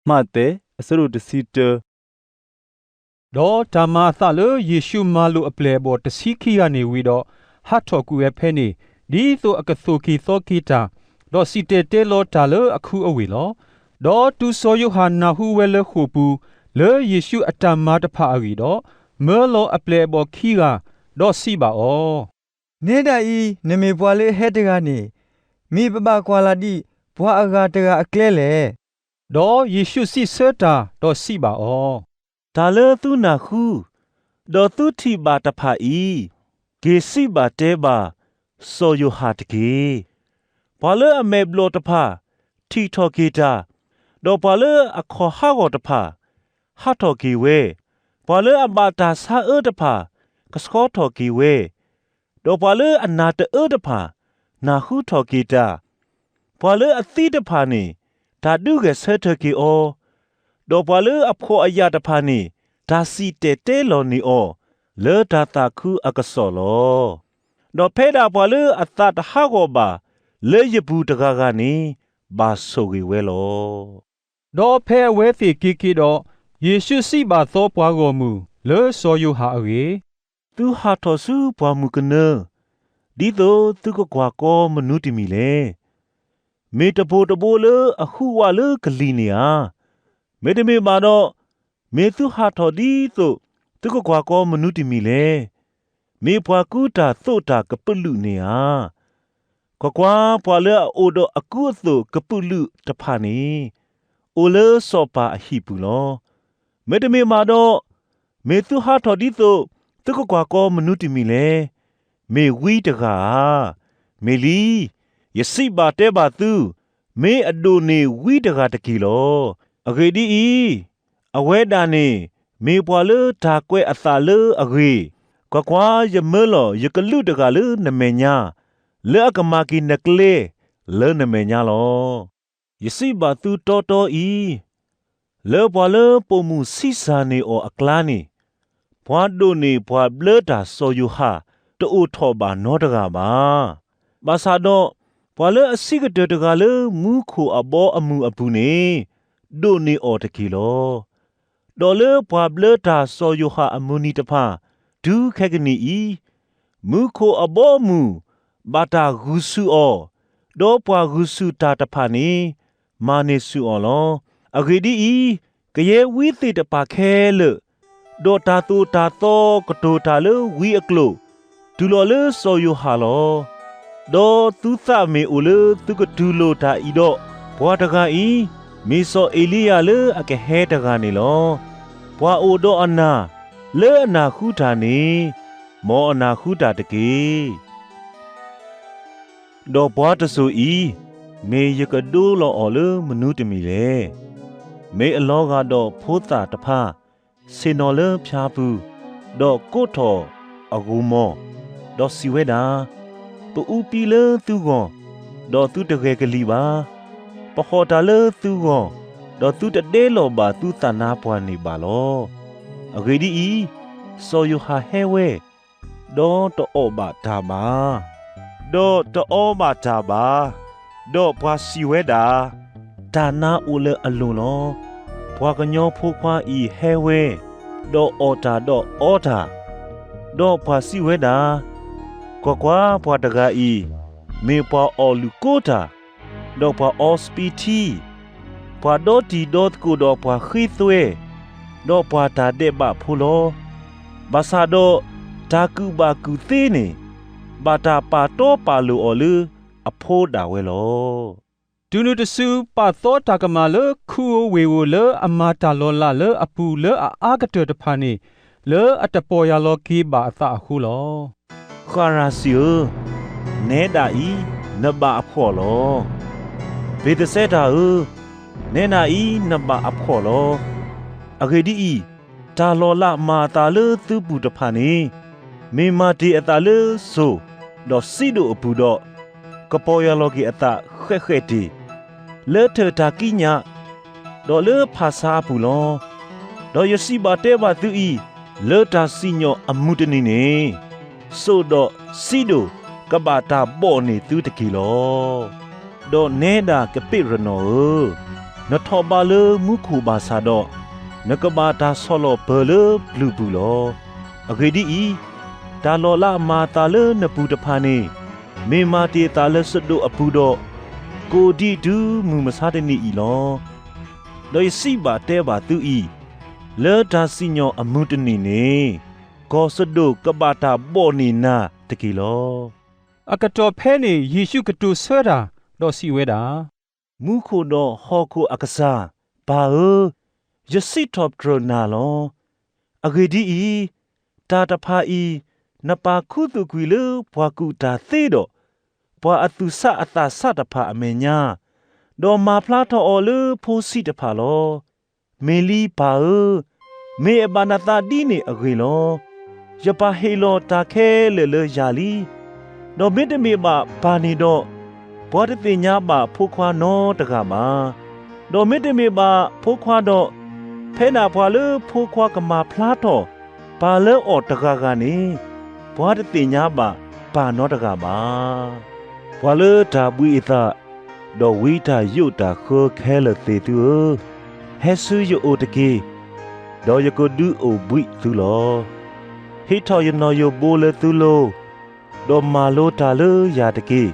မးသဲ အဆၢဒိၣ်တဆံတၢ ဒီးတၢ်မၤအသးလၢယ့ၣ်ရှူးမၤလိာ်အပျဲၢ်အဘီၣ်တဆံခံဂၤန့ၣ်ဝံၤဒီး, ဟးထီၣ်ကွံာ်ဝဲဖဲန့ၣ်, ဒ်သိးအကသိၣ်က့ၤသီက့ၤတၢ်, ဒီးစံၣ်တဲၤတဲလီၤတၢ်လၢအခူအဝ့ၢ်လီၤ. ဒီးတုၤစီၤယိၤဟၣ်နၢ်ဟူဝဲလၢဃိာ်ပူၤ, လၢယ့ၣ်ရှူးအတၢ်မၤတဖၣ်အဂ့ၢ်ဒီး, မၢလီၤအပျဲၢ်အဘီၣ်ခံဂၤ, ဒီးစံးဘၣ်အီၤ, နဲဒၣ်အံၤ နမ့ၢ်ပှၤလၢအဟဲတဂၤန့ၣ်, မ့ၢ်ပဘၣ်ကွၢ်လၢ်ဒံးပှၤအဂၤတဂၤအကျဲလဲၣ်. ဒီးယ့ၣ်ရှူးစံးဆၢတၢ်, ဒီးစံးဘၣ်အီၤ, တၢ်လၢသုနၢ်ဟူ, ဒီးသုထံၣ်ဘၣ်တဖၣ်အံၤ, က့ၤစံးဘၣ်တဲဘၣ်စီၤယိၤဟၣ်တက့ၢ်. ပှၤလၢအမဲာ်ဘျီၣ်တဖၣ်, ထံၣ်ထီၣ်က့ၤတၢ်, ဒီးပှၤလၢအခီၣ်ဟးဂီၤတဖၣ်, ဟးထီၣ်က့ၤဝဲ, ပှၤလၢအဘၣ်တၢ်ဆါအၢတဖၣ်, ကဆှီထီၣ်က့ၤဝဲ, ဒီးပှၤလၢအနၢ်တအၢတဖၣ်, နၢ်ဟူထီၣ်က့ၤတၢ်, ပှၤလၢအသံတဖၣ်န့ၣ်, တၢ်ဒုးဂဲၤဆၢထၢၣ်က့ၤအီၤ, ဒီးပှၤလၢအဖှီၣ်အယာ်တဖၣ်န့ၣ်, တၢ်စံၣ်တဲၤတဲလီၤန့ၢ်အီၤ, လၢတၢ်သးခုအကစီၣ်လီၤ. ဒီးဖဲဒၣ်ပှၤလၢအသးတဟးဂီၤဘၣ်, လၢယပူၤတဂၤဂၤန့ၣ်, ဘၣ်ဆိၣ်ဂ့ၤဝဲလီၤ. ဒီးဖဲအဝဲသ့ၣ်က့ၤက့ၤဒီး, ယ့ၣ်ရှူးစံးဘၣ်သီပှၤဂီၢ်မုၢ်လၢစီၤယိၤဟၣ်အဂ့ၢ်, သုဟးထီၣ်ဆူပှၢ်မုၢ်ကနၢ, ဒ်သိးသုကကွၢ်ကီမနုၤတမံၤလဲၣ်. မ့ၢ်တဘိတဘိလၢအဟူးဝးလၢကလံၤန့ၣ်ဧါ. မ့တမ့ၢ်ဘၣ်ဒီး, မ့ၢ်သုဟးထီၣ်ဒ်သိးသုကကွၢ်ကီမနုၤတမံၤလဲၣ်. မ့ၢ်ပှၤကူတၢ်သိးတၢ်ကပုာ်လုးန့ၣ်ဧါ. ကွၢ်ကွၢ်, ပှၤလၢအအိၣ်ဒီးအကူအသိးကပုာ်လုးတဖၣ်န့ၣ်, အိၣ်လၢစီၤပၤအဟံၣ်ပူၤလီၤ. မ့တမ့ၢ်ဘၣ်ဒီး, မ့ၢ်သုဟးထီၣ်ဒ်သိးသုကကွၢ်ကီမနုၤတမံၤလဲၣ်. မ့ၢ်ဝံတဂၤဧါ. မ့ၢ်လံ, ယစံးဘၣ်တဲဘၣ်သု, မ့ၢ်အဒိၣ်န့ၢ်ဝံတဂၤတက့ၢ်လီၤ. အဂ့ၢ်ဒ်အံၤ, အဝဲဒၣ်န့ၣ်မ့ၢ်ပှၤလၢတၢ်ကွဲးအသးလၢအဂ့ၤ, ကွၢ်ကွၢ်, ယမၢလီၤယကလူးတဂၤလၢနမဲာ်ညါ, လၢအကမၤက့ၤနကျဲလၢနမဲာ်ညါလီၤ. ယစံးဘၣ်သုတီတီအံၤ, လၢပှၤလၢပိာ်မုၣ်ဆံးစၢ်န့ၢ်အီၤအကျါန့ၣ်, ပှၤဒိၣ်န့ၢ်ပှၤဘျၢတၢ်စီၤယိၤဟၣ်တအိၣ်ထီၣ်ဘၣ်နီတဂၤဘၣ်. ဘၣ်ဆၣ်ဒီး, ပှၤလၢအဆံးကတၢၢ်တဂၤလၢမူခိၣ်အဘီအမုၢ်အပူၤန့ၣ်, ဒိၣ်န့ၢ်အီၤတက့ၢ်လီၤ. ဒီးလၢပှၤဘျၢတၢ်စီၤယိၤဟၣ်အမုၢ်နံၤတဖၣ်, တုၤခဲကနံၣ်အံၤ, မူခိၣ်အဘီအမုၢ်ဘၣ်တၢ်ဂုာ်ဆူၣ်အီၤ, ဒီးပှၤဂုာ်ဆူၣ်တၢ်တဖၣ်န့ၣ်, မၤန့ၢ်ဆူၣ်အီၤလီၤ. အဂ့ၢ်ဒ်အံၤ, ကယဲၢ်ဝံသ့ၣ်တဖၣ်ခဲလၢာ်, ဒီးတၢ်သိၣ်တၢ်သီကတိၤတၢ်လၢဝံအကျိာ်, တုၤလီၤလၢစီၤယိၤဟၣ်လီၤ. ဒီးသုသးမ့ၢ်အိၣ်လၢသုကတူၢ်လိာ်တၢ်အံၤဒီး, ပှၤတဂၤအံၤ, မ့ၢ်စီၤအ့ၤလံယၤလၢအကဟဲတဂၤန့ၣ်လီၤ. ပှၤအိၣ်ဒီးအနၢ်, လၢအနၢ်ဟူတၢ်န့ၣ်, မ်အနၢ်ဟူတၢ်တက့ၢ်. ဒီးပှၤတစိၤအံၤ, မ့ၢ်ယကဒိလီၤအီၤလၢမနုၤတမံၤလဲၣ်. မ့ၢ်အလီၤဂာ်ဒီးဖိသၣ်တဖၣ်, ဆ့ၣ်နီၤလၢဖၠါပူၤ, ဒီးကိးထီၣ်အဂီၤမီၢ်, ဒီးစံးဝဲဒၣ်, ပအူပံလၢသုဂီၢ်, ဒီးသုတဂဲၤကလံၤဘၣ်. ပဟီၣ်တၢ်လၢသုဂီၢ်, ဒီးသုတဒဲလီၤဘၣ်သုသးနါပှၢ်န့ၣ်ဘၣ်လီၤ. အဂ့ၢ်ဒ်အံၤ, စီၤယိၤဟၣ်ဟဲဝဲ, ဒီးတအီၣ်ဘၣ်တၢ်ဘၣ်, ဒီးတအီဘၣ်တၢ်ဘၣ်. ဒီးပှၤစံးဝဲဒၣ်, တၢ်နါအိၣ်လၢအလိၤလီၤ. ပှၤကညီဖိခွါအံၤဟဲဝဲ, ဒီးအီၣ်တၢ်ဒီးအီတၢ်. ဒီးပှၤစံးဝဲဒၣ်, ကွၢ်ကွၢ်, ပှၤတဂၤအံၤ, မ့ၢ်ပှၤအီၣ်လုၣ်ကိတၢ်, ဒီးပှၤအီစပံးထံ, ပှၤဒီတံၤဒီသကိးဒီးပှၤဃ့သွဲ, ဒီးပှၤတၢ်ဒဲးဘးဖိလီၤ. ဘၣ်ဆၣ်ဒီးတၢ်ကူၣ်ဘၣ်ကူၣ်သ့န့ၣ်, ဘၣ်တၢ်ပာ်တီပာ်လိၤအီၤလၢအဖိဒၣ်ဝဲလီၤ. တုၤနုၤတစုပာ်သီတၢ်ကမၣ်လၢခူအဝ့ၢ်ဧိၤလၢအမၤတၢ်လီၤလးလၢအပူၤလၢအအါကတၢၢ်တဖၣ်န့ၣ်, လၢအတပီၢ်ယၢ်လီၤက့ၤဘၣ်အသးအဃိလီၤ. ဃရၤစံၣ်ဧၢ, နဲဒၣ်အံၤနဘၣ်အဖှီၣ်လီၤ. ဘ့းသစဲတၣ်ဧၢ, နဲဒၣ်အံၤနဘၣ်အဖှီၣ်လီၤ. အဂ့ၢ်ဒ်အံၤ, တၢ်လီၤလးမၤအသးလၢသုပူၤတဖၣ်န့ၣ်, မ့ၢ်မၤတ့ၢ်အသးလၢစိၤဒီးစံဒိၣ်အပူၤဒီး, ကပီၢ်ယၢ်လီၤက့ၤအသးဃဲးဃဲးတ့ၢ်, လၢထၢၣ်တၢ်ကံးညာ်, ဒီးလၢဖၣ်ဆါအပူၤလီၤ. ဒီးယစံးဘၣ်တဲဘၣ်သုအံၤ, လၢတၢ်စံၣ်ညီၣ်အမုၢ်တနံၤန့ၣ်, စိၤဒီးစံဒိၣ်ကဘၣ်တၢ်ဘီၣ်န့ၢ်သုတက့ၢ်လီၤ. ဒီးနဲဒၣ်ကပ့းရနီၣ်ဧၢ, နထီၣ်ဘးလၢမူခိၣ်ဘၣ်ဆၣ်ဒီး, နကဘၣ်တၢ်ဆီၣ်လီၤပၢၤလၢပျုၤပူၤလီၤ. အဂ့ၢ်ဒ်အံၤ, တၢ်လီၤလးမၤအသးလၢနပူၤတဖၣ်န့ၣ်, မ့ၢ်မၤတ့ၢ်အသးလၢစဒိၣ်အပူၤဒီး, ကအိၣ်ဒံးတုၤမုၢ်မဆါတနံၤအံၤလီၤ. ဒီးယစံးဘၣ်တဲဘၣ်သုအံၤ, လၢတၢ်စံၣ်ညီၣ်အမုၢ်တနံၤန့ၣ်, ကီၢ်စဒိၣ်ကဘၣ်တၢ်ဘီၣ်န့ၢ်နၤတက့ၢ်လီၤ. အကတီၢ်ဖဲန့ၣ် ယ့ၣ်ၡူးကတိၤဆၢတၢ်, ဒီးစံးဝဲဒၣ်, မူခိၣ်ဒီးဟီၣ်ခိၣ်အကစၢ်, ပၢ်ဧၢ, ယစံးထီၣ်ပတြၢၤနၤလီၤ. အဂ့ၢ်ဒ်အံၤ, တၢ်တဖၣ်အံၤ, နပာ်ခူသူၣ်ကွံာ်လၢပှၤကူၣ်တၢ်သ့ဒီး, ပှၤအသူၣ်ဆးအသးဆးတဖၣ်အမဲာ်ညါ, ဒီးမၤဖျါထီၣ်အီၤလၢဖိဆံးတဖၣ်လီၤ. မ့ၢ်လံပၢ်ဧၢ, မ့ၢ်အဘၣ်နသးဒ်န့ၣ်အဂ့ၢ်လီၤ. ယပၢ်ဟ့ၣ်လီၤတၢ်ခဲလၢာ်လၢယၤလံ. ဒီးမ့တမ့ၢ်ဘၣ်ပၢ်န့ၣ်ဒီး, ပှၤတသ့ၣ်ညါဘၣ်ဖိခွါနီတဂၤဘၣ်. ဒီးမ့တမ့ၢ်ဘၣ်ဖိခွါဒီး, ဖဲဒၣ်ပှၤလၢဖိခွါကမၤဖျါထီၣ်ပၢ်လၢအီၤတဂၤဂၤန့ၣ်, ပှၤတသ့ၣ်ညါဘၣ်ပၢ်နီတဂၤဘၣ်. ပှၤလၢတၢ်ဘှံးအသး, ဒီးဝံတၢ်ယိးတၢ်ဃၢခဲလၢာ်သ့ၣ်သုဧၢ, ဟဲဆူယအိၣ်တက့ၢ်, ဒီးယကဒုးအိၣ်ဘှံးသုလီၤ. ဟ့ၣ်ထီၣ်ယနီၣ်ယိၤဘိလၢသုလိၤ, ဒီးမၤလိတၢ်လၢယၤတက့ၢ်.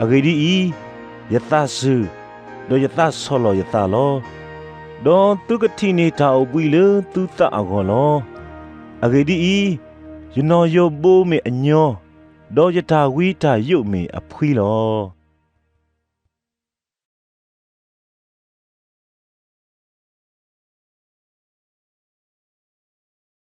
အဂ့ၢ်ဒ်အံၤ, ယသးစူၤ, ဒီးယသးဆီၣ်လီၤယသးလီၤ. ဒီးသုကထံၣ်န့ၢ်တၢ်အိၣ်ဘှံးလၢသုသးအဂီၢ်လီၤ. အဂ့ၢ်ဒ်အံၤ, ယနီၣ်ယိၤဘိမ့ၢ်အညီ, ဒီးယတၢ်ဝံတၢ်ယိးမ့ၢ်အဖှံလီၤ.